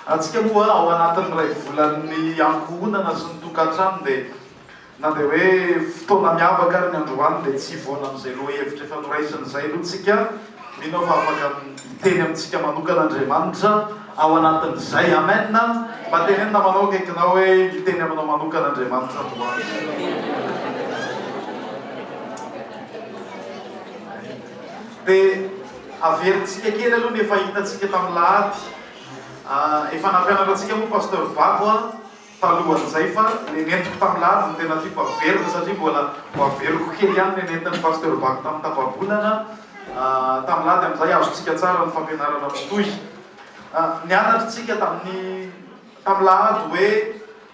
Antsika moa ao anatin'ny iray volan'ny ankohonana sy ny tokantrano dia na dia hoe fotoana miavaka ary ny androany dia tsy hivoana amin'izay lohahevitra efa noraisina izay aloha tsika. Mino aho fa afaka hiteny amintsika manokana Andriamanitra ao anatin'izay. Amen! Mba teneno namanao akaikinao hoe hiteny aminao manokana Andriamanitra androany. Dia averintsika kely aloha ny efa hitantsika tamin'ny lahady. Efa nampianatra antsika moa Pasteur Bako talohan'izay fa le nentiko tamin'ny lahady no tena tiako averina satria mbola ho averiko kely ihany le nentin'ny Pasteur Bako tamin'ny tapa-bolana tamin'ny lahady amin'izay azontsika tsara ny fampianarana mitohy. Nianatra isika tamin'ny tamin'ny lahady hoe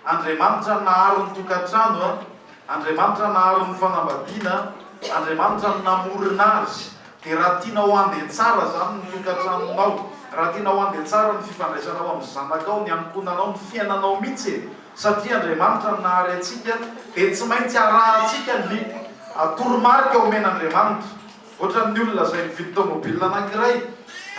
Andriamanitra nahary ny tokantrano, Andriamanitra nahary ny fanambadiana, Andriamanitra no namorona azy. Dia raha tianao handeha tsara izany ny tokantranonao, raha tianao handeha tsara ny fifandraisanao amin'ny zanakao, ny ankohonanao, ny fiainanao mihitsy e, satria Andriamanitra no nahary antsika, dia tsy maintsy arahantsika ny toromarika omen'Andriamanitra. Ohatran'ny olona izay mividy tomobile anankiray,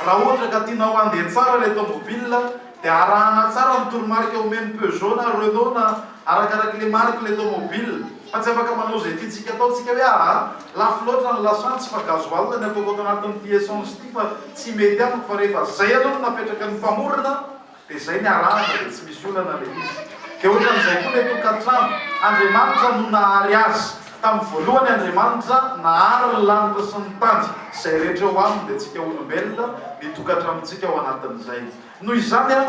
raha ohatra ka tianao handeha tsara ilay tomobile, dia arahana tsara ny toromarika omen'ny Peugeot na Renault na arakarak'ilay marque ilay tomobile. Fa tsy afaka manao izay tiantsika atao tsika hoe aa, lafo loatra ny lasantsy fa gasoil ny ataoko ato anatin'ity essence ity fa tsy mety amiko fa rehefa izay aloha no napetraka ny mpamorona dia izay ny arahana dia tsy misy olana ilay izy. Dia ohatran'izay koa ilay tokantrano. Andriamanitra no nahary azy. Tamin'ny voalohany Andriamanitra nahary ny lanitra sy ny tany. Izay rehetra eo aminy dia tsika olombelona, ny tokantranontsika ao anatin'izay. Noho izany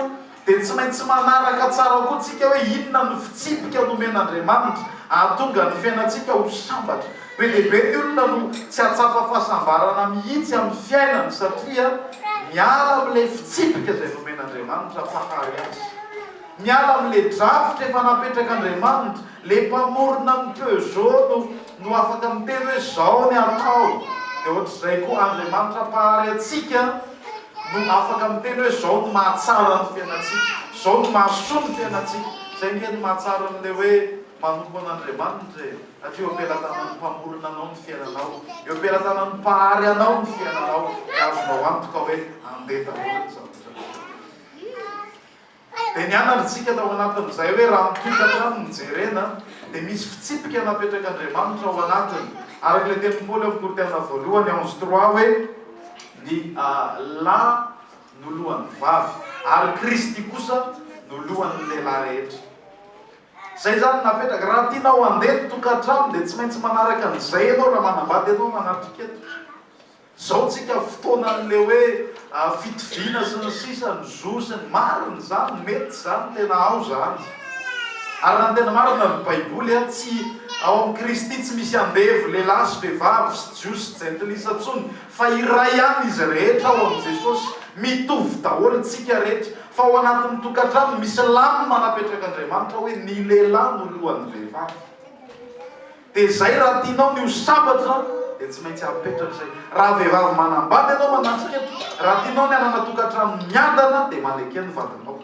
dia tsy maintsy manaraka tsara koa tsika hoe inona no fitsipika nomen'Andriamanitra hahatonga ny fiainantsika ho sambatra. Be dia be ny olona no tsy hahatsapa fahasambarana mihitsy amin'ny fiainany satria miala amin'ilay fitsipika izay nomen'Andriamanitra Mpahary azy. Miala amin'ilay drafitra efa napetrak'Andriamanitra. Ilay mpamorona ny Peugeot no no afaka miteny hoe izao ny atao. Dia ohatr'izay koa Andriamanitra Mpahary antsika no afaka miteny hoe izao no mahatsara ny fiainantsika, izao no mahasoa ny fiainantsika. Izay ange no mahatsara an'ilay hoe manompo an'Andriamanitra e! Satria eo am-pelatanan'ny Mpamorona anao ny fiainanao, eo am-pelatanan'ny Mpahary anao ny fiainanao, dia azonao antoka hoe handeha daholo ny zavatra rehetra. Dia nianatra isika tao anatin'izay hoe raha ny tokantrano no jerena dia misy fitsipika napetrak'Andriamanitra ao anatiny. Araka ilay tenin'i Paoly ao amin'ny Korintiana voalohany onze trois hoe ny lahy no lohan'ny vavy ary Kristy kosa no lohan'ny lehilahy rehetra. Izay izany no napetraka. Raha tianao handeha ny tokantrano dia tsy maintsy manaraka an'izay ianao raha manambady ianao manatrika eto. Zao tsika fotoanan'le hoe fitoviana sy ny sisa, ny zo sy ny marina izany, mety izany, tena ao izany. Ary raha ny tena marina ny baiboly a, tsy ao amin'i Kristy tsy misy andevo lehilahy sy vehivavy sy jiosy sy jentilisa tsony fa iray ihany izy rehetra ao amin'i Jesosy, mitovy daholo tsika rehetra, fa ao anatin'ny tokantrano misy lamina napetrak'Andriamanitra hoe ny lehilahy no lohan'ny vehivavy. Dia izay raha tianao ny ho sambatra dia tsy maintsy apetraka izay. Raha vehivavy manambady ianao manatrika eto, raha tianao ny hanana tokantrano miadana dia maneke ny vadinao.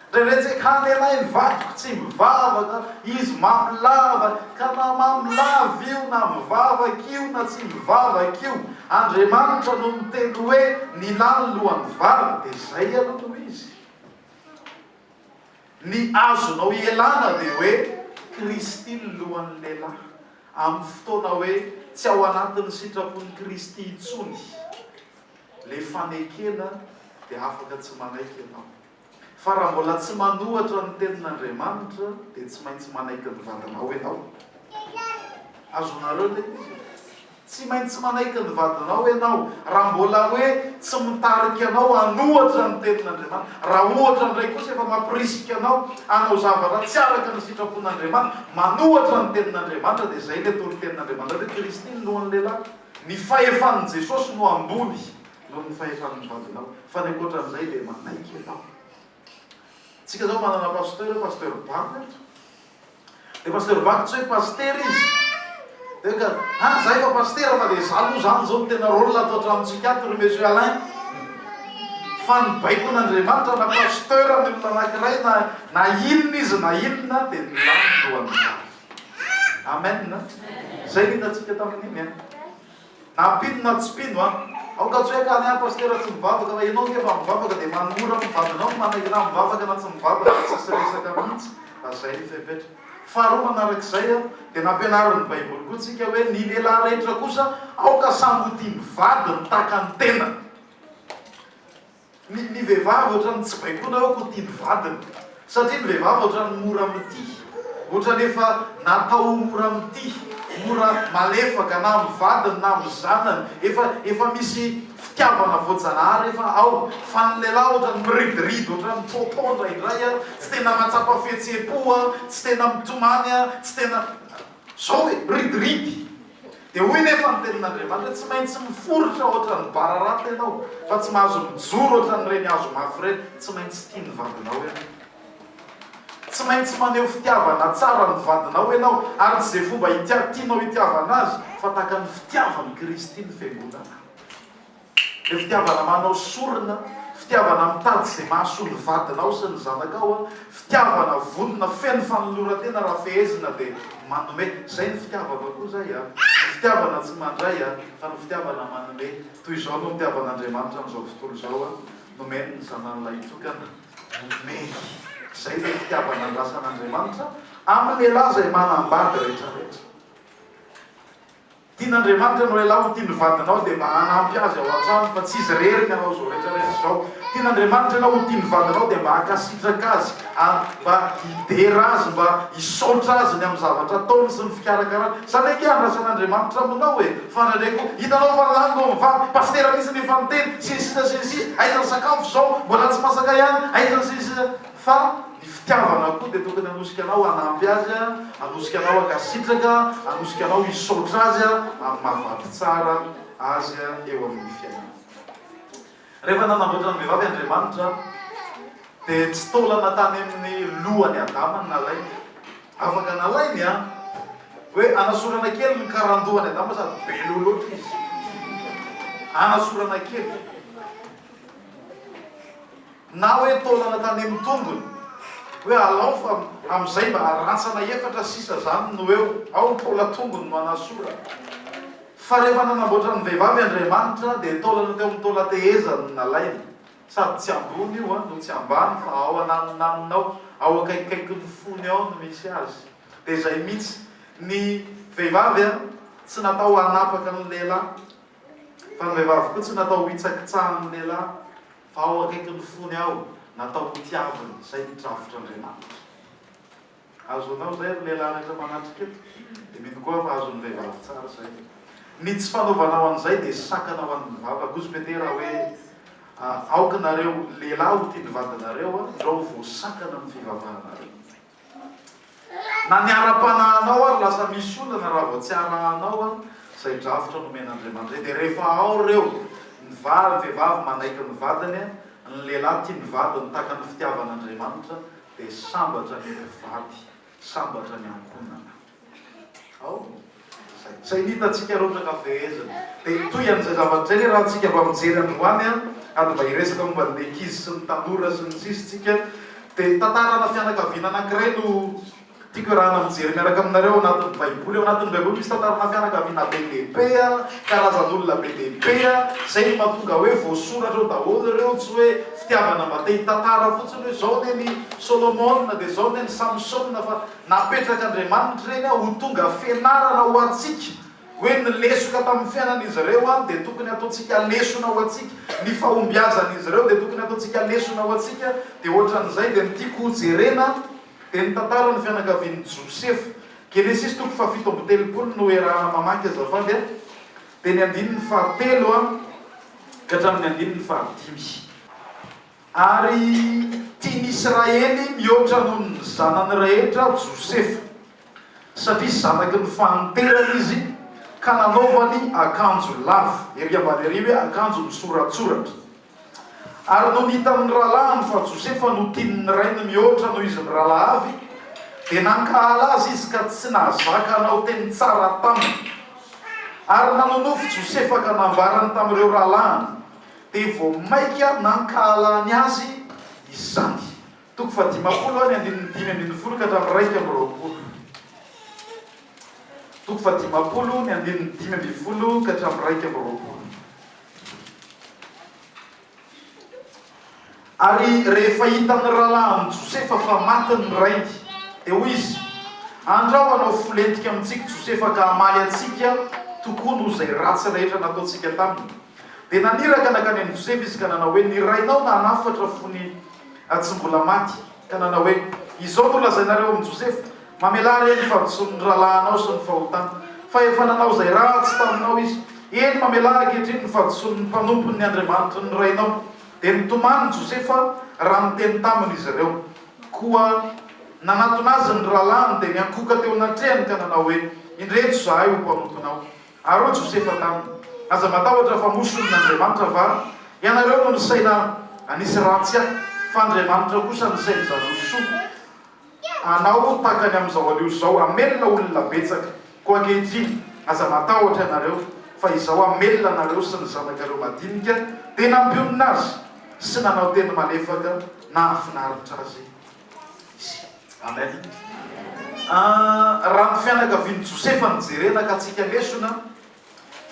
Indraindray tsy ka lehilahy ny vadiko tsy mivavaka, izy mamo lava, ka na mamo lava io na mivavaka io na tsy mivavaka io, Andriamanitra no niteny hoe ny lahy ny lohan'ny vavy dia izay aloha no izy. Ny azonao ialana dia hoe Kristy ny lohan'ny lehilahy, amin'ny fotoana hoe tsy ao anatin'ny sitrapon'i Kristy intsony ilay fanekena dia afaka tsy manaiky ianao. Fa raha mbola tsy manohatra ny tenin'Andriamanitra dia tsy maintsy manaiky ny vadinao ianao. Azonareo ilay izy e? Tsy maintsy manaiky ny vadinao ianao, raha mbola hoe tsy mitarika anao hanohatra ny Tenin'Andriamanitra. Raha ohatra indray kosa efa mampirisika anao hanao zavatra tsy araka ny sitrapon'Andriamanitra, manohatra ny Tenin'Andriamanitra, dia izay ilay toritenin'Andriamanitra hoe Kristy no lohan'ny lehilahy. Ny fahefan'i Jesosy no ambony noho ny fahefan'ny vadinao. Fa ny ankoatran'izay dia manaiky ianao. Tsika zao manana pasteur, pasteur Bako eto. Dia pasteur Bako tsy hoe pasitera izy. Dia hoe ka, ah za efa pasitera fa dia za aloha zany zao no tena rôle ato an-tranontsika ato ry monsieur Alain. Fa ny baikon'Andriamanitra na pasteur ny olona anankiray na na inona izy na inona dia ny lahy no lohan'ny vavy. Amen. Zay ny hitantsika tamin'iny an. Na mpino na tsy mpino an. Aoka tsy hoe ka ny ahy Pasitera tsy mivavaka fa ianao ange mba mivavaka dia manmora amin'ny vadinao ny manaiky na mivavaka na tsy mivavaka tsisy resaka mihitsy fa zay ny fepetra. Faharoa manarak'izay dia nampianarin'ny baiboly koa tsika hoe ny lehilahy rehetra kosa aoka samy ho tia ny vadiny tahaka ny tenany. Ny ny vehivavy ohatran'ny tsy baikoina hoe ko tia ny vadiny satria ny vehivavy ohatran'ny mora mitia, ohatran'ny efa natao ho mora mitia, mora malefaka na amin'ny vadiny na amin'ny zanany, efa efa misy fitiavana voajanahary efa ao, fa ny lehilahy ohatran'ny miridiridy ohatran'ny tôtô indraindray a, tsy tena mahatsapa fihetseham-po a, tsy tena mitomany a, tsy tena zao e, miridiridy. Dia hoy nefa ny tenin'Andriamanitra hoe tsy maintsy miforitra ohatran'ny bararata ianao fa tsy mahazo mijoro ohatran'ireny hazo mafy ireny, tsy maintsy tia ny vadinao ianao. Tsy maintsy maneho fitiavana tsara ny vadinao ianao ary tsy izay fomba tianao hitiavana azy fa tahaka ny fitiavan'i Kristy ny fiangonana. Ilay fitiavana manao sorona, fitiavana mitady izay mahasoa ny vadinao sy ny zanakao, fitiavana vonona feno fanoloran-tena raha fehezina dia manome. Izay ny fitiavana koa izay a! Ny fitiavana tsy mandray a, fa ny fitiavana manome. Toy izao no nitiavan'Andriamanitra an'izao tontolo izao a, nomeny ny Zanany Lahitokana, nomeny. Izay ilay fitiavana andrasan'Andriamanitra amin'ny lehilahy izay manambady rehetrarehetra. Tian'Andriamanitra ianao lehilahy ho tia ny vadinao dia mba hanampy azy ao an-trano fa tsy izy irery ny hanao izao rehetra rehetra izao. Tian'Andriamanitra ianao ho tia ny vadinao dia mba hankasitraka azy ary mba hidera azy, mba hisaotra azy ny amin'ny zavatra ataony sy ny fikarakarany. Izany ange andrasan'Andriamanitra aminao e! Fa indraindray koa hitanao fa lany vao mivady, pasitera mihitsy no efa niteny, sy ny sisa sy ny sisa, aiza ny sakafo izao, mbola tsy masaka ihany, aiza ny sy ny sisa. Fa ny fitiavana koa dia tokony hanosika anao hanampy azy, hanosika anao hankasitraka, hanosika anao hisaotra azy amin'ny maha vady tsara azy eo amin'ny fiainana. Rehefa nanamboatra ny vehivavy Andriamanitra dia tsy taolana tany amin'ny lohan'i Adama no nalainy. Afaka nalainy an! Hoe anasorana kely ny karandohan'i Adama sady be loha loatra izy. Anasorana kely. Na hoe taolana tany amin'ny tongony, hoe alao fa amin'izay mba rantsana efatra sisa zany no eo, ao ny taolan-tongony no anasorana. Fa rehefa nanamboatra ny vehivavy Andriamanitra dia taolana teo amin'ny taolan-tehezany no nalainy, sady tsy ambony io no tsy ambany fa ao ananinaniny ao, ao akaikikaikin'ny fony ao no misy azy. Dia izay mihitsy, ny vehivavy tsy natao hanapaka ny lehilahy, fa ny vehivavy koa tsy natao ho hitsakitsahan'ny lehilahy. Fa ao akaikin'ny fony ao, natao ho tiaviny, izay ny drafitr'Andriamanitra. Azonao izay ry lehilahy rehetra manatrika eto? Dia mino koa aho fa azon'ny vehivavy tsara izay. Ny tsy fanaovanao an'izay dia sakana ho an'ny vavaka. Hozy Petera hoe, Aoka nareo lehilahy ho tia ny vadinareo, ndrao ho voasakana amin'ny fivavahanareo. Na ny ara-panahinao ary lasa misy olana raha vao tsy arahanao izay drafitra nomen'Andriamanitra izay. Dia rehefa ao ireo, ny vavy, ny vehivavy manaiky ny vadiny, ny lehilahy tia ny vadiny tahaka ny fitiavan'Andriamanitra, dia sambatra ny mpivady, sambatra ny ankohonana. Ao izay. Izay ny hitantsika rotraka fehezina. Dia toy an'izay zavatra izay anie raha tsika mba mijery androany an, ady mba hiresaka momba ny ankizy sy ny tanora sy ny sisa tsika, dia tantarana fianakaviana anankiray no tiako iarahana mijery miaraka aminareo ao anatin'ny baiboly. Ao anatin'ny baiboly misy tantarana fianakaviana be dia be an, karazan'olona be dia be an, izay no mahatonga hoe voasoratra ao daholo ireo, tsy hoe fitiavana mba te hitantara fotsiny hoe izao anie ny Solomona dia izao anie ny Samsona fa Napetrak'Andriamanitra ireny ho tonga fianarana ho antsika, hoe ny lesoka tamin'ny fiainan'izy ireo dia tokony hataontsika lesona ho antsika, ny fahombiazan'izy ireo dia tokony hataontsika lesona ho antsika, dia ohatran'izay dia ny tiako ho jerena dia ny tantaran'ny fianakavian'i Josefa. Genesisy toko fahafito amby telopolo no iarahana mamaky azafady a, dia ny andininy fahatelo ka hatramin'ny andininy fahadimy. Ary tian'Israely mihoatra noho ny zanany rehetra Josefa, satria zanaky ny fahanterany izy, ka nanaovany akanjo lava, ery ambany ery hoe akanjo misoratsoratra. Ary nony hitan'ny rahalahiny fa Josefa no tian'ny rainy mihoatra noho izy mirahalahy avy, dia nankahala azy izy ka tsy nahazaka hanao teny tsara taminy. Ary nanonofy Josefa ka nambarany tamin'ireo rahalahiny. Dia vao mainka nankahalany azy izany. Toko fahadimampolo ny andininy 15 ka hatramin'ny 21. Toko fahadimampolo ny andininy 15 ka hatramin'ny 21. Ary rehefa hitan'ny rahalahin'i Josefa fa maty ny rainy, dia hoy izy, Andrao hanao fo lentika amintsika Josefa ka hamaly antsika tokoa noho izay ratsy rehetra nataontsika taminy. Dia naniraka nankany amin'i Josefa izy ka nanao hoe, Ny rainao nanafatra fony tsy mbola maty, ka nanao hoe, Izao no lazainareo amin'i Josefa, Mamelà re ny fahadisoan'ny rahalahinao sy ny fahotany, fa efa nanao izay ratsy taminao izy. Eny, mamelà ankehitriny ny fahadisoan'ny mpanompon'ny Andriamanitry ny rainao. Dia nitomany Josefa raha niteny taminy izy ireo. Koa nanatona azy ny rahalahiny, dia niankohoka teo anatrehany ka nanao hoe, Indreto izahay ho mpanomponao. Ary hoy Josefa taminy, Aza matahotra fa moa Andriamanitra va ianareo no nisaina hanisy ratsy ahy, fa Andriamanitra kosa nisaina izany ho soa anao tahaka ny amin'izao anio izao, hamelona olona betsaka. Koa ankehitriny, aza matahotra ianareo, fa izaho hamelona anareo sy ny zanakareo madinika. Dia nampionona azy sy nanao teny malefaka nahafinaritra azy izy. Amen. Raha ny fianakavian'i Josefa no jerena ka antsika lesona,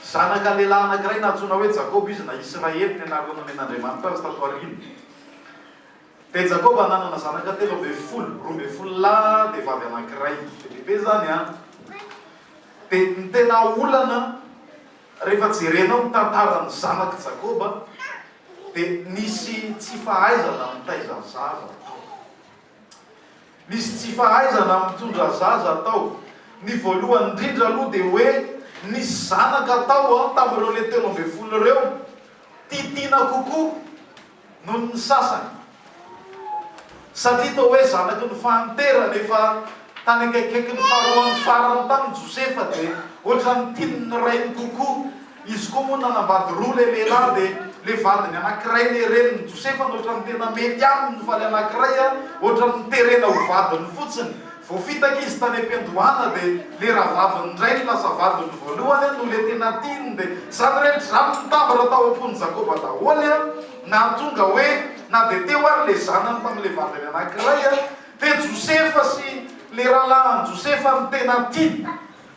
zanaka lehilahy anankiray nantsoina hoe Jakoba izy na Israely ny anarana nomen'Andriamanitra azy tato aoriana. Dia Jakoba nanana zanaka 13, 12 lahy dia vavy anankiray. Be dia be izany an! Dia ny tena olana rehefa jerenao ny tantaran'ny zanak'i Jakoba dia nisy tsy fahaizana mitaiza zaza tao. Nisy tsy fahaizana mitondra zaza tao. Ny voalohany indrindra aloha dia hoe nisy zanaka tao tamin'ireo le 13 ireo tiatiana kokoa noho ny sasany. Satria toa hoe zanaky ny fahanterana efa tany akaikikaikin'ny faharoan'ny farany tany Josefa dia ohatran'ny tian'ny rainy kokoa. Izy koa moa nanambady roa ilay lehilahy dia ilay vadiny anankiray ilay renin'i Josefa no ohatran'ny tena mety aminy fa ilay anankiray ohatran'ny noterena ho vadiny fotsiny. Voafitaka izy tany am-piandohana dia le rahavaviny indray no lasa vadiny voalohany no le tena tiany dia izany rehetra izany nitambatra tao am-pon'i Jakoba daholo an, nahatonga hoe na dia teo ary le zanany tamin'le vadiny anankiray an, dia Josefa sy le rahalahin'i Josefa no tena tiany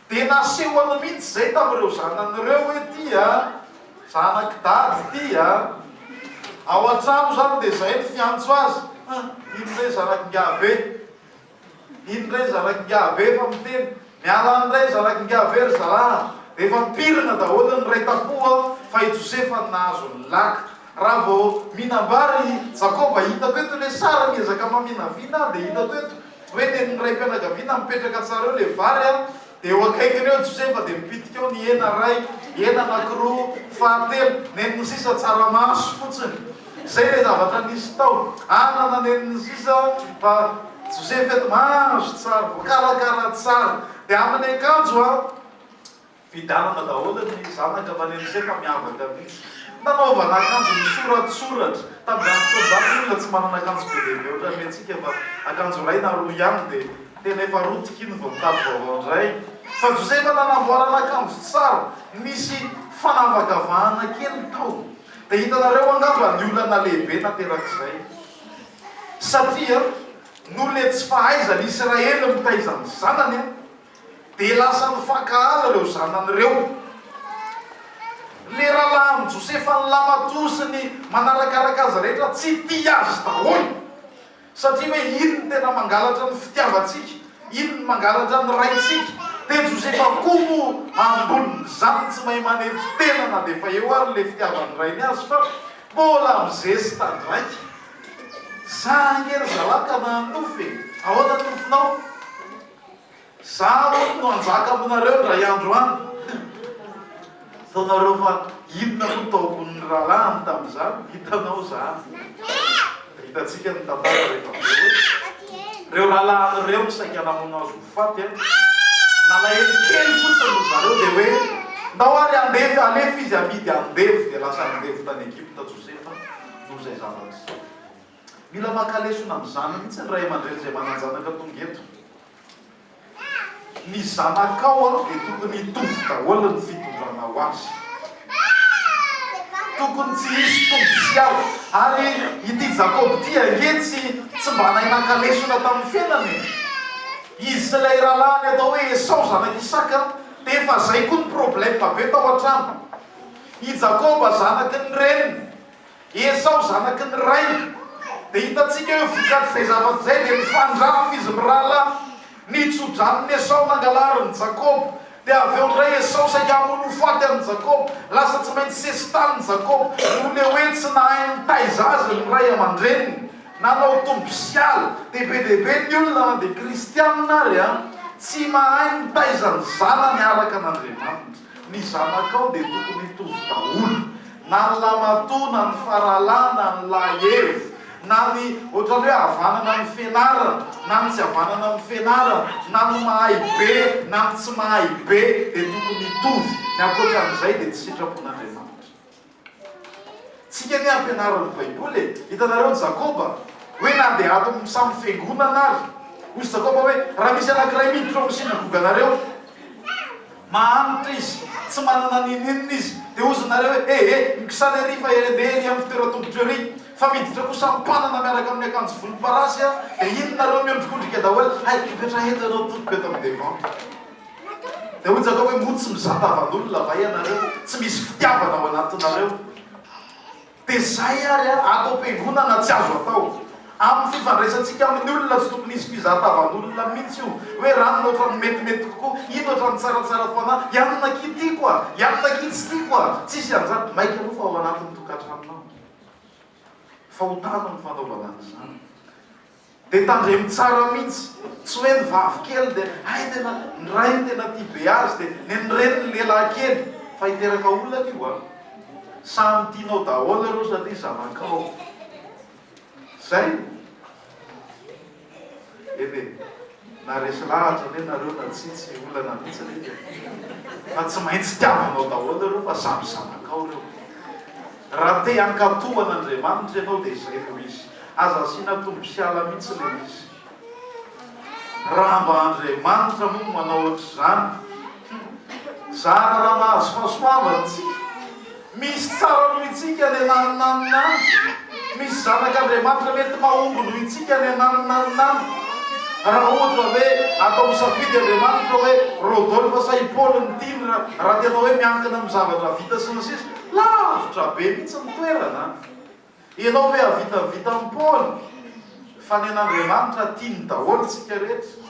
dia nasehony mihitsy izay tamin'ireo zanany ireo hoe ty a, zanak'i dady ty a, ao an-trano izany dia izay no fiantso azy, an, iny indray zanak'ingahy be. Iny ndray zanak'ingahy be efa miteny, miala any ndray zanak'ingahy be ry zalahy a! Dia efa mipirina daholo ny iray tampo a, fa i Josefa no nahazo ny laka. Raha vao mihinam-bary i Jakoba, hitako eto ilay sary miezaka maminavina aho dia hitako eto hoe nen'ny raim-pianakaviana mipetraka tsara eo ilay vary a, dia eo akaikiny eo Josefa dia mipitika eo ny hena iray, hena anankiroa, fahatelo, nen'ny sisa tsaramaso fotsiny. Izay ilay zavatra nisy tao. Anana nen'ny sisa fa Josefa eto mahazo tsara, voakarakara tsara. Dia amin'ny akanjo an, vidianana daholo ny zanaka fa ny an'i Josefa miavaka mihitsy. Nanaovana akanjo misoratsoratra. Tamin'izany fotoana izany ny olona tsy manana akanjo be dia be ohatran'ny antsika fa akanjo iray na roa ihany dia tena efa rotika iny vao mitady vaovao indray. Fa Josefa nanamboarana akanjo tsara, nisy fanavakavahana kely tao. Dia hitanareo angamba ny olana lehibe naterak'izay. Satria noho ilay tsy fahaizan'i Israely mitaiza ny zanany, dia lasa nifankahala ireo zanany ireo. Ilay rahalahin'i Josefa ny lamatoa sy ny manarakaraka azy rehetra tsy tia azy daholo. Satria hoe iny no tena mangalatra ny fitiavantsika, iny no mangalatra ny raintsika. Dia Josefa koa moa ambonin'izany tsy mahay manetry tena na dia efa eo ary ilay fitiavan'ny rainy azy fa mbola mizesta ndraika. Za ange ry zalahy ka nanonofy e! Ahoana ny nofinao? Za hono no hanjaka aminareo indray andro any. Hitanareo fa inona moa no tao am-pon'ny rahalahiny tamin'izany? Hitanao izany. Dia hitantsika ny tantara rehefa avy eo hoe ireo rahalahiny ireo no saika namono azy ho faty an. Nalahelo kely fotsiny ry zareo dia hoe ndao ary andevo, alefa izy amidy andevo. Dia lasa andevo tany Egypta Josefa noho izay zavatra izay. Mila maka lesona amin'izany mihitsy ny ray aman-dreny izay manan-janaka tonga eto. Ny zanakao dia tokony hitovy daholo ny fitondranao azy. Tokony tsy hisy tombo-tsiala. Ary ity Jakoba ity ange tsy tsy mba nahay naka lesona tamin'ny fiainana e. Izy sy ilay rahalahiny atao hoe Esao zanak'Isaka dia efa izay koa ny problème be tao an-trano. I Jakoba zanaky ny reniny. Esao zanaky ny rainy. Dia hitantsika hoe vokatr'izay zavatra izay dia nifandrafy izy mirahalahy. Ny tsodranon'i Esao nangalarin'i Jakoba. Dia avy eo indray Esao saika hamono ho faty an'i Jakoba. Lasa tsy maintsy sesitanin'i Jakoba. Noho ilay hoe tsy nahay nitaiza azy ny ray aman-dreniny. Nanao tombo sy ala. Dia be dia be ny olona na dia kristianina ary an, tsy mahay mitaiza ny zanany araka an'Andriamanitra. Ny zanakao dia tokony hitovy daholo. Na ny lamatoa na ny faralahy na ny lahy evo. Na ny ohatran'ny hoe havanana amin'ny fianarana na ny tsy havanana amin'ny fianarana, na ny mahay be na ny tsy mahay be dia tokony hitovy. Ny ankoatran'izay dia tsy sitrapon'Andriamanitra. Tsika anie ampianarin'ny Baiboly e! Hitanareo Jakoba, hoe na dia ato amin'ny samy fiangonana ary, hoy Jakoba hoe, raha misy anankiray miditra ao amin'ny synagoganareo, mahantra izy, tsy manana n'inon'inona izy, dia hozy nareo hoe, eh eh, mikisana ery fa ndeha ery amin'ny fitoeran-tongotra ery, fa miditra kosa mpanana miaraka amin'ny akanjo volomparasy a, dia iny nareo miondrikondrika daholo, hay, mipetraha eto ianao tompoko eto amin'ny devant. Dia hoy Jakoba hoe, Moa tsy mizaha tavan'olona va ianareo? Tsy misy fitiavana ao anatinareo? Dia izay ary an, ato am-piangonana tsy azo atao. Amin'ny fifandraisantsika amin'ny olona tsy tokony hisy mpizaha tavan'olona mihitsy io. Hoe ranona ohatran'ny metimety kokoa, iny ohatran'ny tsaratsara fanahy, i anona akia tiako a, i anona akia tsy tiako a. Tsisy an'izany. Maika aloha fa ao anatin'ny tokantranonao. Fahotana ny fanaovana an'izany. Dia tandremo tsara mihitsy, tsy hoe ny vavy kely dia hay tena ny rainy tena tia be azy dia nen'ny reniny lehilahy kely fa hiteraka olana io an! Samy tianao daholo ireo satria zanakao. Zay? Eny e, na resy lahatra anie nareo na tsia tsy olana mihitsy anie e! Fa tsy maintsy tiavinao daholo ireo fa samy zanakao ireo. Raha te hankatò an'Andriamanitra ianao dia izay no izy. Aza asiana tombo sy ala mihitsy ilay izy. Raha mba Andriamanitra moa no manao ohatr'izany, hum, zara raha mahazo fahasoavana isika. Misy tsara noho isika any ananonanona any. Misy zanak'Andriamanitra mety mahomby noho isika any ananonanona any. Raha ohatra hoe atao misafidy Andriamanitra hoe Rodolphe sa i Paoly no tiany raha tena hoe miankina amin'ny zavatra vita sy ny sisa, lavitra be mihitsy ny toerana an! Ianao ve hahavita ny vitan'i Paoly? Fa ny an'Andriamanitra tiany daholo tsika rehetra.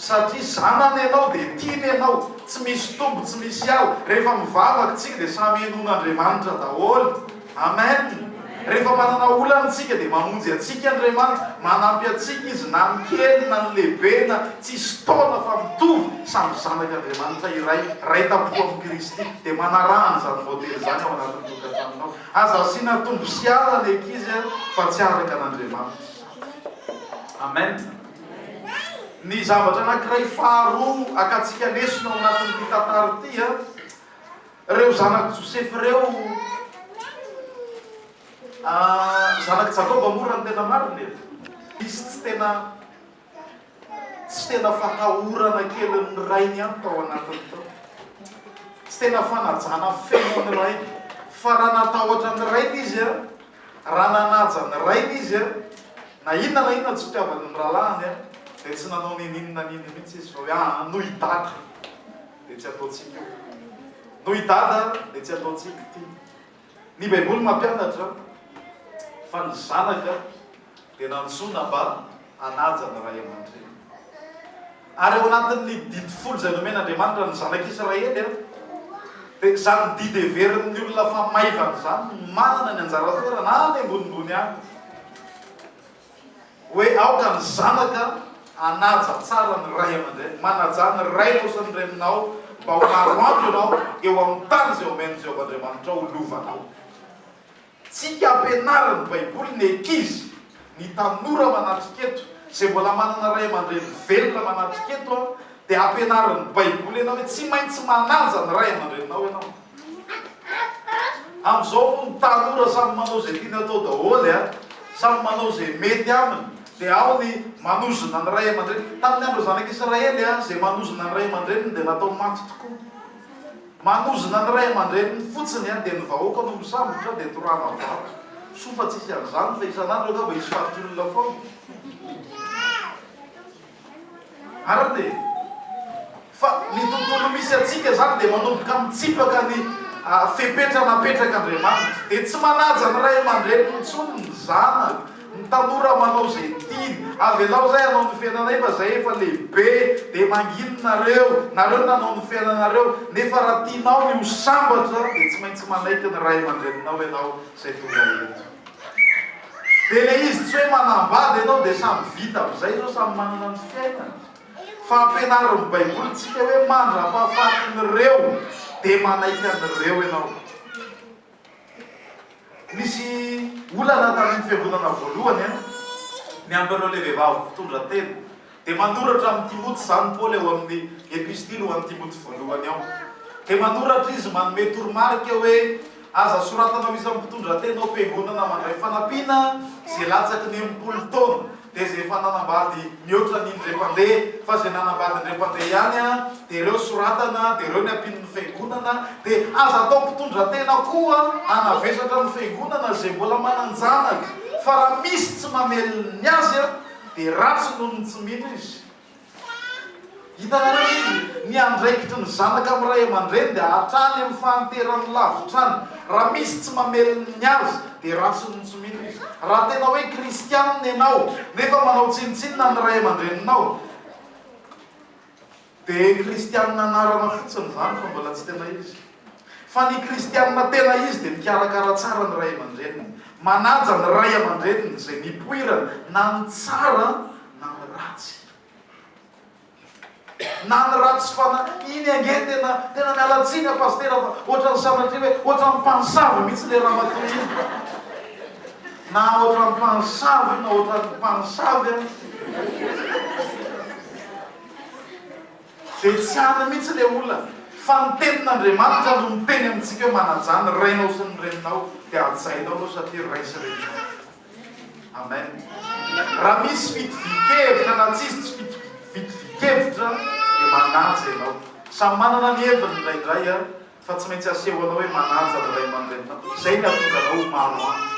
Satria zanany ianao dia tiany ianao, tsy misy tombo tsy misy ala, rehefa mivavaka tsika dia samy henoin'Andriamanitra daholo. Amen! Rehefa manana olana tsika dia mamonjy antsika Andriamanitra, manampy antsika Izy na ny kely na ny lehibe na tsisy taona fa mitovy, samy zanak'Andriamanitra iray, ray tampo amin'i Kristy, dia manaraha an'izany modely izany ao anatin'ny tokantranonao. Aza asiana tombo sy ala ny ankizy fa tsy araka an'Andriamanitra. Amen. Ny zavatra anankiray faharoa akantsika lesona ao anatin'ity tantara ity, ireo zanak'i Josefa ireo, zanak'i Jakoba moa raha ny tena marina e, nisy tsy tena Tsy tena fatahorana kelin'ny rainy ihany tao anatiny tao. Tsy tena fanajana feno ny rainy. Fa raha natahotra ny rainy izy, raha nanaja ny rainy izy, na inona na inona tsy fitiavany ny rahalahiny, dia tsy nanao n'inon'inona n'inona mihitsy izy fa hoe aa noho i dada dia tsy ataontsika io. Noho i dada dia tsy ataontsika ity. Ny Baiboly mampianatra fa ny zanaka dia nantsoina mba hanaja ny ray aman-dreny. Ary ao anatin'ny didy folo izay nomen'Andriamanitra ny zanak'Israely, dia izany didy heverin'ny olona fa maivana izany no manana ny anjara toerana any ambonimbony any. Hoe aoka ny zanaka hanaja tsara ny ray aman-dreny. Manajà ny rainao sy ny reninao mba ho maro andro ianao eo amin'ny tany izay omen'i Jehovah Andriamanitrao ho lovanao. Tsika ampianarin'ny Baiboly ny ankizy, ny tanora manatrika eto, izay mbola manana ray aman-dreny velona manatrika eto, dia ampianarin'ny Baiboly ianao hoe tsy maintsy manaja ny ray aman-dreninao ianao. Amin'izao moa ny tanora samy manao izay tiany atao daholo a, samy manao izay mety aminy, dia ao ny manozona ny ray aman-dreny. Tamin'ny andron'ny zanak'Israely, izay manozona ny ray aman-dreniny dia natao maty tokoa. Manozona ny ray aman-dreniny fotsiny dia ny vahoaka no misambotra dia torahana vato. Soa fa tsisy an'izany fa isan'andro angamba hisy faty olona foana. Marina e! Fa ny tontolo misy antsika izany dia manomboka mitsipaka ny. fepetra napetrak'Andriamanitra. Dia tsy manaja ny ray aman-dreniny intsony ny zanaka, ny tanora manao izay tiany. Avelao izay hanao ny fiainanay fa izay efa lehibe dia manginy nareo, nareo nanao ny fiainanareo. Nefa raha tianao ny ho sambatra dia tsy maintsy manaiky ny ray aman-dreninao ianao izay tonga eto. Dia ilay izy tsy hoe manambady ianao dia samy vita amin'izay izao samy manana ny fiainany. Fa ampianarin'ny Baiboly tsika hoe mandra-pahafatin'ireo dia manaiky an'ireo ianao. Nisy olana tamin'ny fiangonana voalohany an, ny amin'ireo ilay vehivavy mpitondra tena. Dia manoratra amin'i Timoty izany Paoly ao amin'ny epistily ho an'i Timoty voalohany ao. Dia manoratra izy manome toromarika hoe aza soratana ho isan'ny mpitondra tena ao am-piangonana mandray fanampiana izay latsaky ny 60 taona. Dia izay efa nanambady mihoatra ny indray mpandeha, fa izay nanambady indray mpandeha ihany an, dia ireo soratana, dia ireo ny ampian'ny fiangonana, dia aza atao mpitondra tena koa hanavesatra ny fiangonana izay mbola manan-janaka, fa raha misy tsy mamelona ny azy an, dia ratsy noho ny tsy mino izy. Hitanareo ve izy? Ny andraikitry ny zanaka amin'ny ray aman-dreny dia hatrany amin'ny fahanterany lavitra any. Raha misy tsy mamelona ny azy dia ratsy noho ny tsy mino izy. Raha tena hoe kristianina ianao nefa manao tsinontsinona ny ray aman-dreninao dia kristianina anarana fotsiny izany fa mbola tsy tena izy. Fa ny kristianina tena izy dia mikarakara tsara ny ray aman-dreniny, manaja ny ray aman-dreniny izay nipoirany na ny tsara na ny ratsy. Na ny ratsy fanahy, iny ange tena, tena miala tsiny aho pasitera fa ohatran'ny sanatria hoe ohatran'ny mpanosavy mihitsy ilay ramatoa iny. Na ohatran'ny mpanosavy io na ohatran'ny mpanosavy an. Dia tsy any mihitsy ilay olana fa ny tenin'Andriamanitra no miteny amintsika hoe manajà ny rainao sy ny reninao dia hajainao ireo satria ray sy reninao. Amen. Raha misy fitovian-kevitra na tsisy tsy fitovian-kevitra dia manaja ianao. Samy manana ny heviny indraindray an, fa tsy maintsy asehonao hoe manaja ny ray aman-dreninao. Izay no hahatonga anao ho maro andro.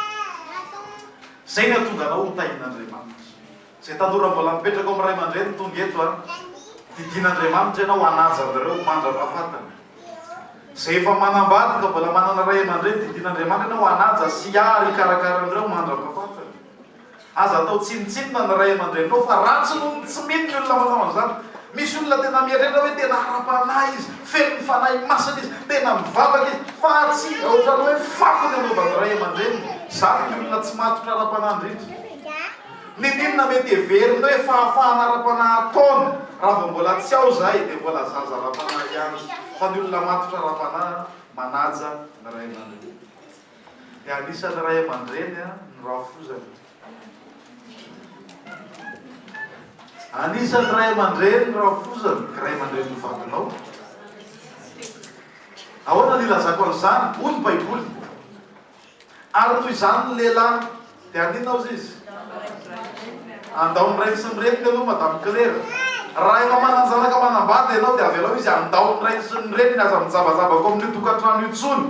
Izay no hahatonga anao ho tahin'Andriamanitra. Izay tanora mbola mipetraka ao amin'ny ray aman-dreny tonga eto an, didian'Andriamanitra ianao hanaja an'ireo mandra-pahafatiny. Izay efa manambady ka mbola manana ray aman-dreny, didian'Andriamanitra ianao hanaja sy ary hikarakara an'ireo mandra-pahafatiny. Aza atao tsinontsinona ny ray aman-dreninao fa ratsy noho ny tsy mino ny olona manao an'izany. Misy olona tena mieritreritra hoe tena ara-panahy izy, feno ny Fanahy Masina izy, tena mivavaka izy, fa tsy ohatran'ny hoe fako ny anaovan'ny ray aman-dreniny. Izany ny olona tsy matotra ara-panahy indrindra. N'inon'inona mety heveriny hoe fahafahana ara-panahy ataony, raha vao mbola tsy ao izahay dia mbola zaza ara-panahy ihany. Fa ny olona matotra ara-panahy manaja ny ray aman-dreny. Dia anisan'ny ray aman-dreny ny rafozana. Anisan'ny ray aman-dreny ny rafozana, ray aman-drenin'ny vadinao. Ahoana no ilazako an'izany? Hoy ny Baiboly. Ary noho izany ny lehilahy dia haninona hozy izy? Handao ny rainy sy ny reniny aloha Madame Claire. Raha efa manan-janaka manambady ianao dia avelao izy handao ny rainy sy ny reniny, aza mijabajaba ko amin'io tokantrano io intsony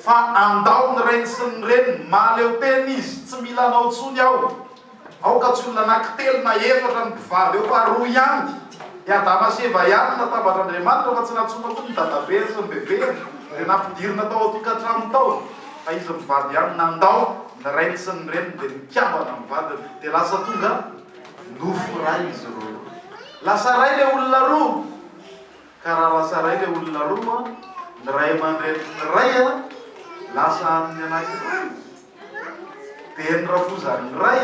fa handao ny rainy sy ny reniny, mahaleo tena izy, tsy mila anao intsony aho. Aoka tsy olona anankitelo na efatra ny mpivady eo fa roa ihany. I Adama sy Eva ihany no natambatr'Andriamanitra fa tsy nantsoina koa ny dadabeny sy ny bebeny dia nampidirina tao an-tokantrano tao fa izy mivady ihany nandao ny rainy sy ny reniny dia nikambana amin'ny vadiny dia lasa tonga nofo iray izy roa. Lasa iray ilay olona roa. Ka raha lasa ray ilay olona roa, ny ray aman-drenin'ny ray lasa an'ny anankiray, dia ny rafozan'ny ray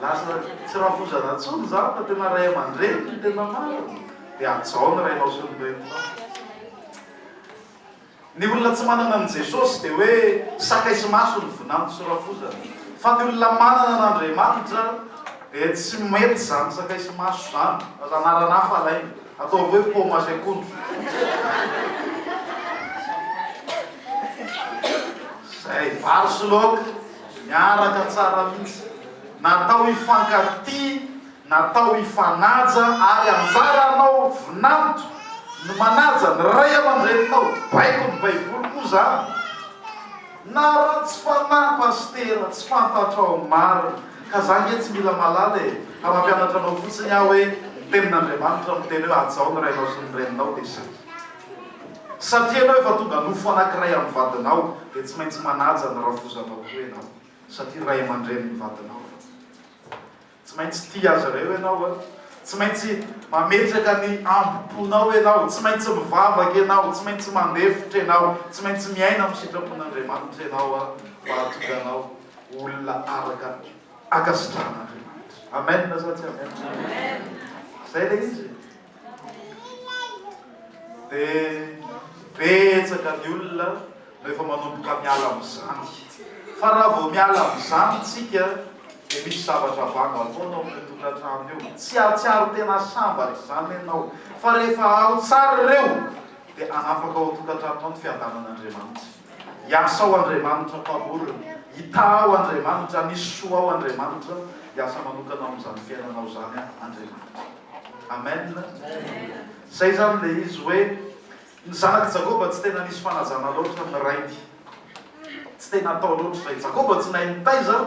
lasa tsy rafozana intsony izany fa tena ray aman-dreny no tena marina, dia hajao ny rainao sy ny reninao. Ny olona tsy manana an'i Jesosy dia hoe sakay sy maso ny vinanto sy rafozana. Fa ny olona manana an'Andriamanitra dia tsy mety izany sakay sy maso izany. Aza anarana hafa alaina. Ataovy hoe paoma sy akondro. Izay, vary sy laoka miaraka tsara mihitsy. Natao hifankatia Natao hifanaja ary anjaranao vinanto ny manaja ny ray aman-dreninao, baikon'ny baiboly moa zany. Na ratsy fanahy pasitera tsy fantatrao marina ka za nge tsy mila malala e, fa mampianatra anao fotsiny aho hoe ny tenin'Andriamanitra miteny hoe hajao ny rainao sy ny reninao dia zay. Satria ianao efa tonga nofo anankiray amin'ny vadinao, dia tsy maintsy manaja ny rafozanao koa ianao, satria ray aman-drenin'ny vadinao ireo. Tsy maintsy tia azy ireo ianao a. Tsy maintsy mametraka ny ambom-ponao ianao, tsy maintsy mivavaka ianao, tsy maintsy mandefitra ianao, tsy maintsy miaina amin'ny sitrapon'Andriamanitra ianao a, mba hahatonga anao ho olona araka ankasitrahan'Andriamanitra. Amen sa tsy amen? Izay ilay izy e. Dia betsaka ny olona no efa manomboka miala amin'izany. Fa raha vao miala amin'izany tsika dia misy zavatra banga foana ao amin'io tokantrano io. Tsy hahatsiaro tena sambatra izany ianao. Fa rehefa ao tsara ireo dia hanafaka ao an-tokantranonao ny fiadanan'Andriamanitra. Hiasa ao Andriamanitra Mpamorona, hitaha ao Andriamanitra, hanisy soa ao Andriamanitra, hiasa manokana ao amin'izany fiainanao izany Andriamanitra. Amen. Izay izany ilay izy hoe ny zanak'i Jakoba tsy tena nisy fanajana loatra ny rainy. Tsy tena atao loatra izay. Jakoba tsy nahay nitaiza,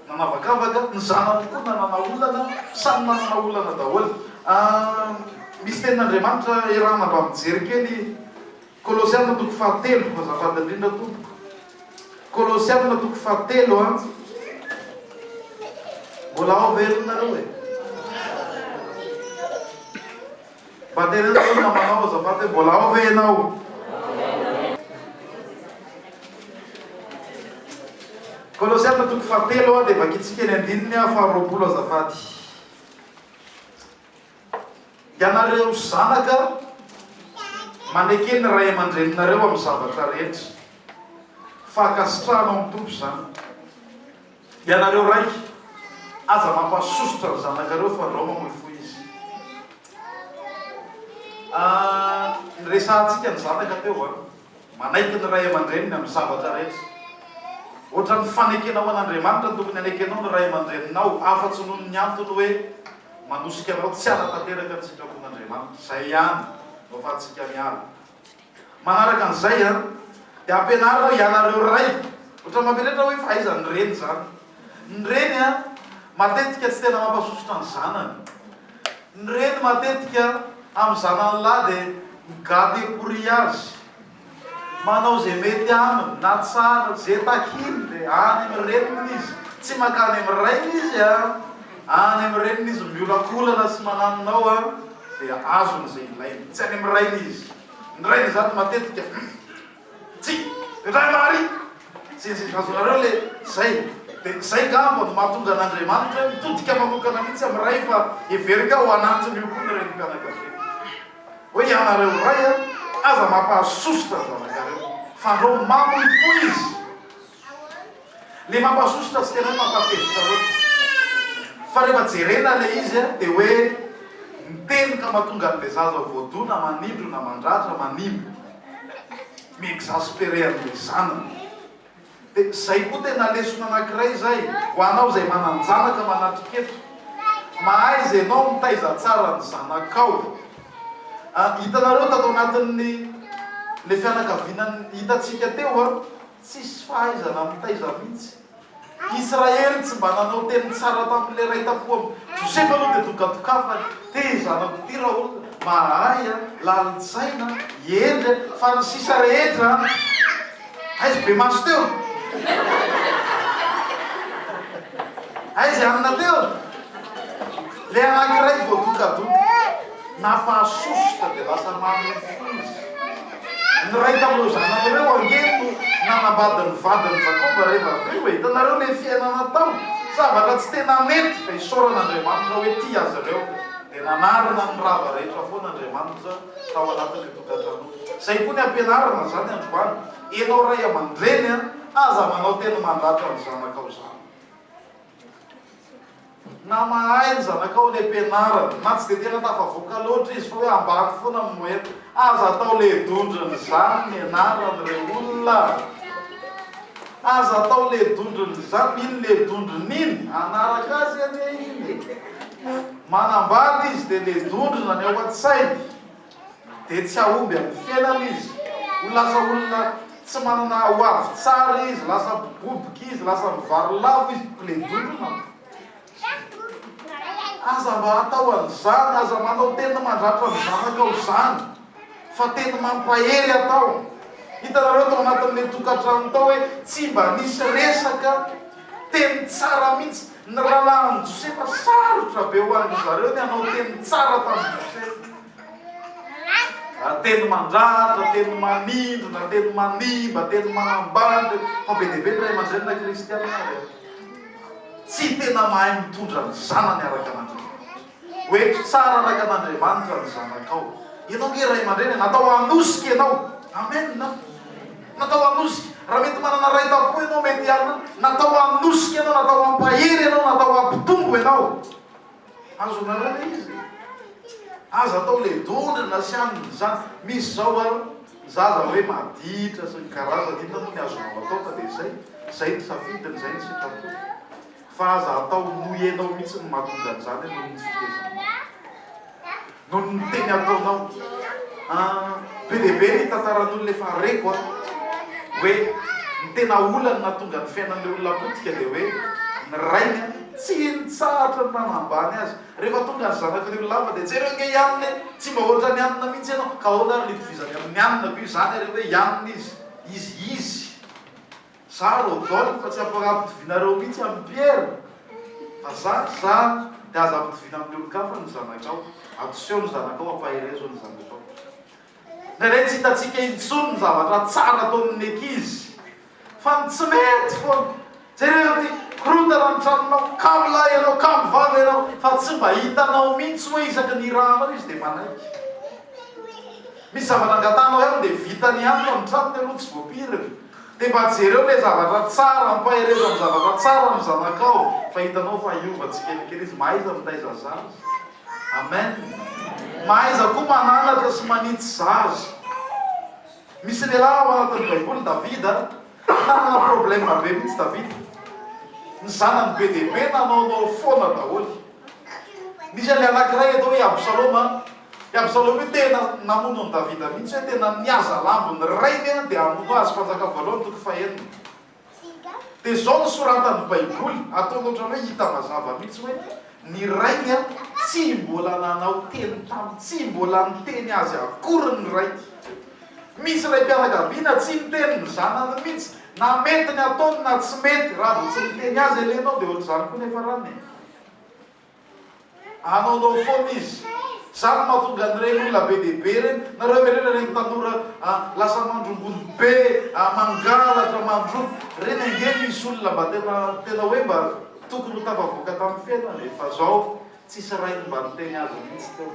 nanavakavaka, ny zanany koa nanana olana, samy nanana olana daholo. Misy tenin'Andriamanitra iarahana mba mijery kely Kolosiana toko fahatelo, azafady indrindra tompoko. Kolosiana toko fahatelo an. Mbola ao ve aloha nareo e? Mba teneno aloha namanao azafady hoe mbola ao ve ianao? Kolosiana toko fahatelo an dia vakintsika ny andininy faharoapolo azafady. Ianareo zanaka, maneke ny ray aman-dreninareo amin'ny zavatra rehetra. Fankasitrahana ao amin'ny Tompo izany. Ianareo ray, aza mampahasosotra ny zanakareo fandrao mamoy fo izy. Ah, niresahantsika ny zanaka teo an. Manaiky ny ray aman-dreniny amin'ny zavatra rehetra. Ohatran'ny fanekenao an'Andriamanitra no tokony hanekenao ny ray aman-dreninao, afa-tsy noho ny antony hoe manosika anao tsy hanatanteraka ny sitrapon'Andriamanitra. Izay ihany no afahantsika miala. Manaraka an'izay, dia ampianarina hoe ianareo ray. Ohatran'ny mampieritreritra hoe fa aiza ny reny izany? Ny reny matetika tsy tena mampasosotra ny zanany. Ny reny matetika amin'ny zanany lahy dia mi-gâter azy. Manao izay mety aminy na tsara, izay takiny dia any amin'ny reniny izy. Tsy mankany amin'ny rainy izy an! Any amin'ny reniny izy miolakolana sy mananona ao an, dia azony izay ilainy. Tsy any amin'ny rainy izy. Ny rainy izany matetika Tsia! Ray Maria! Sy ny sisa Azonareo le zay. De zay ngamba no mahatonga an'Andriamanitra hoe mitodika manokana mihitsy amin'ny ray fa heveriko ao anatin'io koa ny renim-pianakaviana. Hoe ianareo ray a, aza mampahasosotra ny zanakareo fandrao mamoy fo izy. Le mampahasosotra tsy tena hoe mampahatezitra loatra. Fa rehefa jerena le izy a, de hoe miteny ka mahatonga an'le zaza ho voadona, manindrona, mandratra, manimba. Mi-exasperer an'ilay zanany. Dia izay koa tena lesona anankiray izay ho anao izay manan-janaka manatrika eto. Mahaiza ianao mitaiza tsara ny zanakao. Hitanareo tato anatin'ny ilay fianakaviana hitantsika teo an, tsisy fahaizana mitaiza mihitsy. Israely tsy mba nanao teny tsara tamin'ilay ray tampo am. Josefa aloha dia dokadokafany, Ty zanako ty raolona, mahay a, lalin-tsaina, hendry a, fa ny sisa rehetra an! Aiza be maso teo? Aiza i anona teo? Ilay anankiray voadokadoka, nampahasosotra dia lasa mamoy fo izy. Ny iray tamin'ireo zanany ireo ange no nanambady ny vadin'i Jakoba rehefa avy eo e! Hitanareo ilay fiainana tao? Zavatra tsy tena nety, fa isaorana Andriamanitra hoe tia azy ireo. Dia nanarina ny rava rehetra foana Andriamanitra tao anatin'io tokantrano io. Izay koa ny ampianarana izany androany. Ianao ray aman-dreny, aza manao teny mandratra ny zanakao izany. Na mahay ny zanakao any am-pianarana, na tsy dia tena tafavoaka loatra izy fa hoe ambany foana ny moyenne, aza atao ledondrin'izany ny anaran'ireo olona. Aza atao ledondrin'izany, iny ledondrina iny, hanaraka azy anie iny e. Manambady izy dia ledondrina ny ao an-tsainy. Dia tsy hahomby amin'ny fiainana izy. Ho lasa olona tsy manana ho avy tsara izy, lasa mpiboboka izy, lasa mivarilavo izy, mpilendolona. Aza mba atao an'izany, aza manao tena mandratra ny zanakao izany. Fa teny mampahery atao. Hitanareo tao anatin'ilay tokantrano tao hoe tsy mba nisy resaka teny tsara mihitsy. Ny rahalahin'i Josefa, sarotra be ho an-dry zareo ny hanao teny tsara tamin'i Josefa. Teny mandratra, teny manindrona, teny manimba, teny manambany, fa be dia be ny ray aman-dreny na kristiana ary tsy tena mahay mitondra ny zanany araka an'Andriamanitra. Ho ento tsara araka an'Andriamanitra ny zanakao. Ianao nge ray aman-dreny e, natao hanosika ianao. Amen. Natao hanosika. Raha mety manana ray tam-po ianao mety hiarina, natao hanosika ianao, natao hampahery ianao, natao hampitombo ianao. Azonareo ilay izy e. Aza atao le dondrona sy anona izany. Misy izao a, zaza hoe maditra sy ny karazany, inona moa ny azonao atao fa dia izay, izay ny safidiny, izay ny sitrapony. Fa aza atao noho ianao mihitsy no mahatonga an'izany noho ny fitezanao. Noho ny teny ataonao. Ah, be dia be ny tantaran'olona efa reko a, hoe ny tena olana nahatonga ny fiainan'ilay olona potika dia hoe ny rainy tsy nitsahatra ny nanambany azy. Rehefa tonga ny zanak'ilay olona hafa dia jereo ange i anona e, tsy mba ohatran'i anona mihitsy ianao. Ka ahoana ary ny itovizany amin'i anona ko izany ary hoe i anona izy, izy izy. Za Rodolphe fa tsy ampirampitovianareo mihitsy amin'i Pierre fa za za dia aza ampitoviana amin'ny olon-kafa ny zanakao, atoseho ny zanakao, ampaherezo ny zanakao. Indraindray tsy hitantsika intsony ny zavatra tsara ataon'ny ankizy fa ny tsy mety foana. Jereo ity, korontana ny tranonao, kamo lahy ianao, kamo vavy ianao fa tsy mba hitanao mihitsy hoe isaky ny irahanao izy dia manaiky. Misy zavatra angatahanao ihany dia vitany ihany fa ny tranony aloha tsy voapirina. Dia mba jereo ilay zavatra tsara, ampaherezo amin'ny zavatra tsara ny zanakao fa hitanao fa hiova tsikelikely izy. Mahaiza mitaiza zaza. Amen. Mahaiza koa mananatra sy manitsy zaza. Misy lehilahy ao anatin'ny Baiboly, Davida, nanana problème be mihitsy Davida. Ny zanany be dia be nanaonao foana daholo. Nisy an'ilay anankiray atao hoe Absaloma, I Absaloma io tena namono an'i Davida mihitsy hoe tena nihaza lambo ny rainy dia hamono azy, Mpanjaka voalohany toko fahenina. Dia izao no soratan'ny Baiboly, ataony ohatran'ny hoe hita mazava mihitsy hoe ny rainy tsy mbola nanao teny taminy, tsy mbola niteny azy akory ny rainy. Misy raim-pianakaviana tsy miteny ny zanany mihitsy, na mety ny ataony na tsy mety, raha vao tsy miteny azy anie ianao dia ohatr'izany koa ny hiafarany e. Anaonao foana izy. Zany no mahatonga an'ireny olona be dia be ireny, nareo ve ireny ireny tanora lasa mandrongony be, mangalatra, mandroba, ireny ange misy olona mba tena tena hoe mba tokony ho tafavoaka tamin'ny fiainana e, fa zao tsisy rainy mba niteny azy mihitsy teo.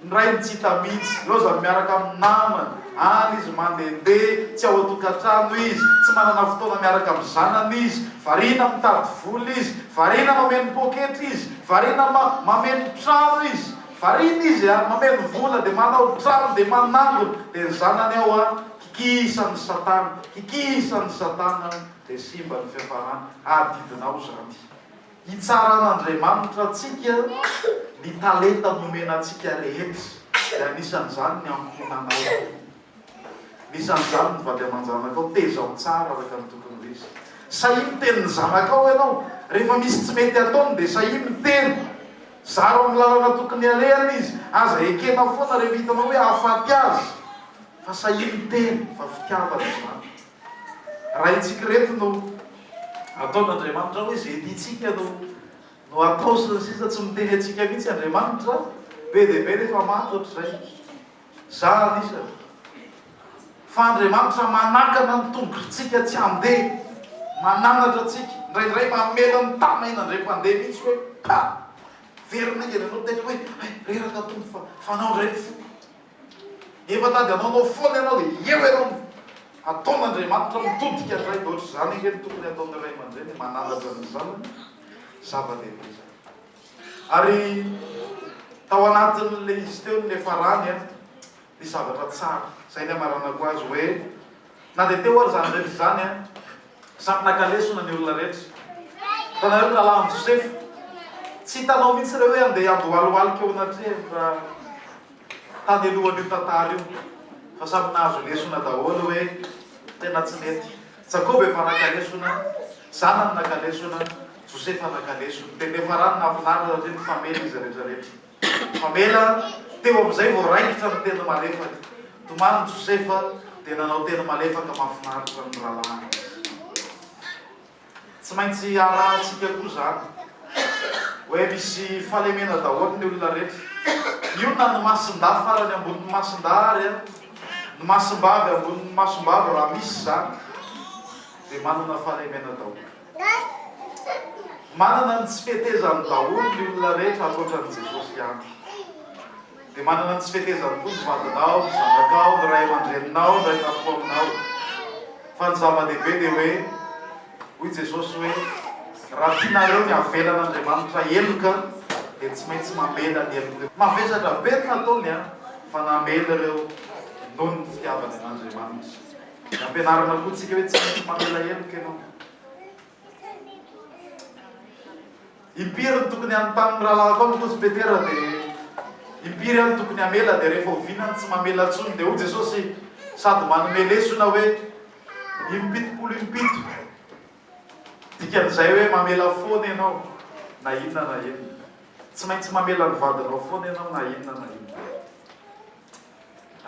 Ny rainy tsy hita mihitsy, lozany miaraka amin'ny namany, any izy mandehandeha, tsy ao an-tokantrano izy, tsy manana fotoana miaraka amin'ny zanany izy, variana mitady vola izy, variana mameno poketra izy, variana mameno trano izy, variana izy a, mameno vola dia manao trano dia manangona, dia ny zanany ao a, kikisan'ny satana, kikisan'ny satana dia simba ny fiafarany, adidinao izany. Hitsaran'Andriamanitra antsika ny talenta nomena antsika rehetra, dia anisan'izany ny ankohonanao. Anisan'izany ny vady aman-janakao, tezao tsara araka ny tokony ho izy. Sahia miteny ny zanakao ianao, rehefa misy tsy mety ataony dia sahia miteny. Zaro amin'ny lalana tokony halehany izy, aza ekena foana rehefa hitanao hoe hahafaty azy, fa sahia miteny fa fitiavana izany. Raintsika ireto no ataon'Andriamanitra hoe izay tiantsika no no atao sy ny sisa, tsy miteny antsika mihitsy Andriamanitra, be dia be nefa maty ohatr'izay. Za anisany. Fa Andriamanitra manakana ny tongotritsika tsy handeha, mananatra antsika, indraindray mamela ny tanana indray mpandeha mihitsy hoe pa! Verina haingana ianao tena hoe hay reraka Tompo fa fanao indray ny foko. Efa tady hanaonao foana ianao dia eo ianao no ataon'Andriamanitra mitodika indray. Dia ohatr'izany ange no tokony hataon'ny ray aman-dreny, mananatra ny zanany, zava-dehibe izany. Ary tao anatin'ilay izy teo ny niafarany an, nisy zavatra tsara, izay ny hamaranako azy hoe, na dia teo ary izany rehetra izany an, Samy naka lesona ny olona rehetra. Hitanareo ny rahalahin'i Josefa? Tsy hitanao mihitsy ireo hoe andeha handohalohalika eo anatrehany raha tany alohan'io tantara io. Fa samy nahazo lesona daholo hoe tena tsy nety. Jakoba efa naka lesona, zanany naka lesona, Josefa naka lesona. Dia niafarany nahafinaritra satria nifamela izy rehetra rehetra. Nifamela, teo amin'izay vao raikitra ny teny malefaka. Nitomany Josefa dia nanao teny malefaka mahafinaritra ny rahalahiny izy. Tsy maintsy arahantsika koa izany. Hoe misy fahalemena daholo ny olona rehetra. Io na ny masindahy farany ambonin'ny masindahy ary an, ny masimbavy ambonin'ny masombavy raha misy izany dia manana fahalemena daholo. Manana ny tsy fetezany daholo ny olona rehetra ankoatra an'i Jesosy ihany. Dia manana ny tsy fetezany koa ny vadinao, ny zanakao, ny ray aman-dreninao, ny ray tampo aminao. Fa ny zava-dehibe dia hoe, hoy Jesosy hoe, raha tianareo ny havelan'Andriamanitra heloka dia tsy maintsy mamela ny helok'ireo. Mavesatra be ny nataony an, fa namela ireo noho ny fitiavany an'Andriamanitra. Nampianarina koa tsika hoe tsy maintsy mamela heloka ianao. Impiry no tokony hanontany ny rahalahiko amiko hozy Petera dia impiry aho no tokony hamela dia rehefa oviana no tsy mamela intsony dia hoy Jesosy sady manome lesona hoe impitopolo impito dikan'izay hoe mamela foana ianao na inona na inona tsy maintsy mamela ny vadinao foana ianao na inona na inona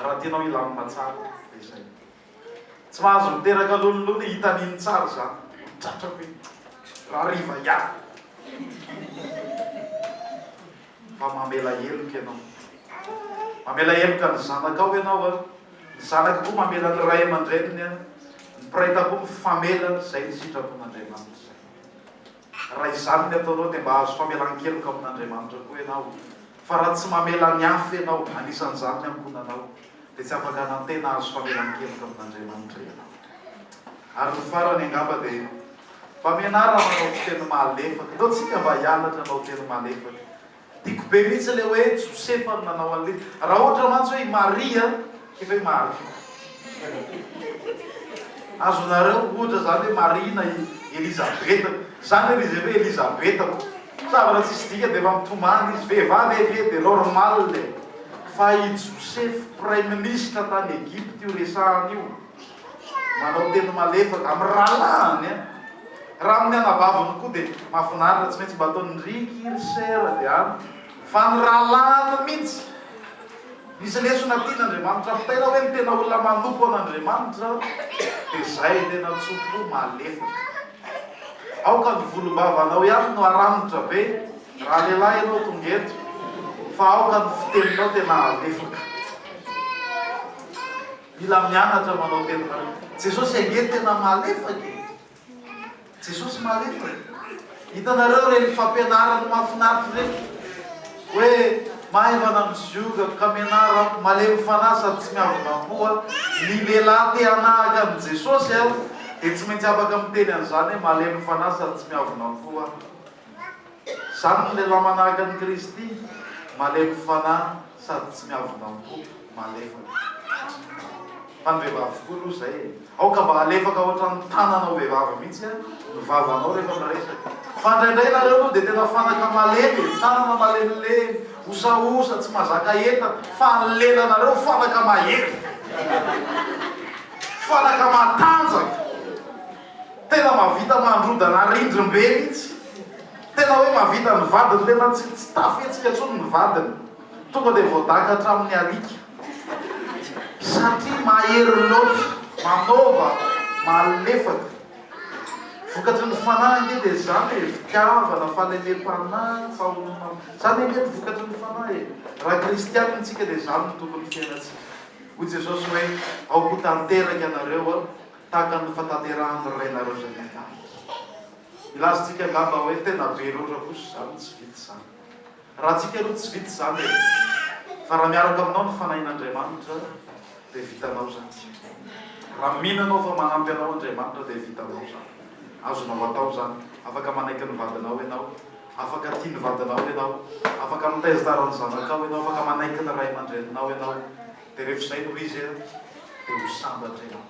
raha tianao hilamina tsara dia izay. Tsy mahazo miteraka lonilony hitan'iny tsara izany. Tratrako iny. Rahariva ihany. Fa mamela heloka ianao. Mamela heloka ny zanakao ianao a. Ny zanaka koa mamela ny ray aman-dreniny a. Ny mpiray tampo mifamela, izay ny sitrapon'Andriamanitra izay. Raha izany ny ataonao dia mba hahazo famelan-keloka amin'Andriamanitra koa ianao. Fa raha tsy mamela ny hafa ianao, anisan'izany ny ankohonanao, dia tsy afaka hanantena hahazo famelan-keloka amin'Andriamanitra ianao. Ary ny farany angamba dia mba mianara manao fiteny malefaka. Ndao tsika mba hianatra hanao teny malefaka. Tiako be mihitsy ilay hoe Josefa no nanao an'ilay izy. Raha ohatra mantsy hoe i Maria, efa hoe Maria. Azonareo ohatra izany hoe Maria na i Elizabeta. Izany anie izy hoe Elizabeta ko. Zavatra tsisy dikany dia efa mitomany izy. Vehivavy ange dia normal e. Fa i Josefo praiminisitra tany Egypta io resahana io. Manao teny malefaka amin'ny rahalahiny an! Raha amin'ny anabaviny koa dia mahafinaritra, tsy maintsy mba ataony ry ki ry sera dia any, fa ny rahalahiny mihitsy! Misy lesona tian'Andriamanitra ampitaina hoe ny tena olona manompo an'Andriamanitra dia izay tena tso-po malefaka. Aoka ny volombavanao ihany no haranitra be raha lehilahy ianao tonga eto fa aoka ny fiteninao tena halefaka. Mila mianatra manao teny malefaka. Jesosy ange tena malefaka e! Jesosy malefaka. Hitanareo ireny fampianarany mahafinaritra ireny? Hoe mahaivana ny ziogako ka mianara aho, malemy fanahy sady tsy miavona am-po aho. Ny lehilahy te hanahaka an'i Jesosy dia tsy maintsy afaka miteny an'izany hoe malemy fanahy sady tsy miavona am-po aho. Izany ny lehilahy manahaka an'i Kristy, malemy fanahy sady tsy miavona am-po, malefaka. Fa ny vehivavy koa aloha izay e! Aoka mba halefaka ohatran'ny tananao vehivavy mihitsy ny vavanao rehefa miresaka. Fa indraindray nareo aloha dia tena fanaka malemy e! Tanana malemilemy, osaosa, tsy mahazaka entana, fa ny lelanareo fanaka mahery! Fanaka matanjaka! Tena mahavita mandrodana rindrim-be mihitsy. Tena hoe mahavita ny vadiny, tena tsy tsy tafihetsika intsony ny vadiny. Tonga dia voadaka hatramin'ny alika. Satria mahery loatra, manova, malefaka. Vokatry ny fanahy ange dia izany e, fitiavana, fahalemem-panahy, fahononam-po. Izany ange ny vokatry ny fanahy e. Raha kristianina isika dia izany no tokony fiainantsika. Hoy Jesosy hoe, Aoka ho tanteraka ianareo Tahaka ny fahatanterahan'ny Rainareo izay any an-danitra. Milaza isika angamba hoe tena be loatra kosa izany, tsy vita izany. Raha antsika aloha tsy vita izany e! Fa raha miaraka aminao ny Fanahin'Andriamanitra dia vitanao izany. Raha mino ianao fa manampy anao Andriamanitra dia vitanao izany. Azonao atao izany. Afaka manaiky ny vadinao ianao, afaka tia ny vadinao ianao, afaka mitaiza tsara ny zanakao ianao, afaka manaiky ny ray aman-dreninao ianao. Dia rehefa izay no izy dia ho sambatra ianao.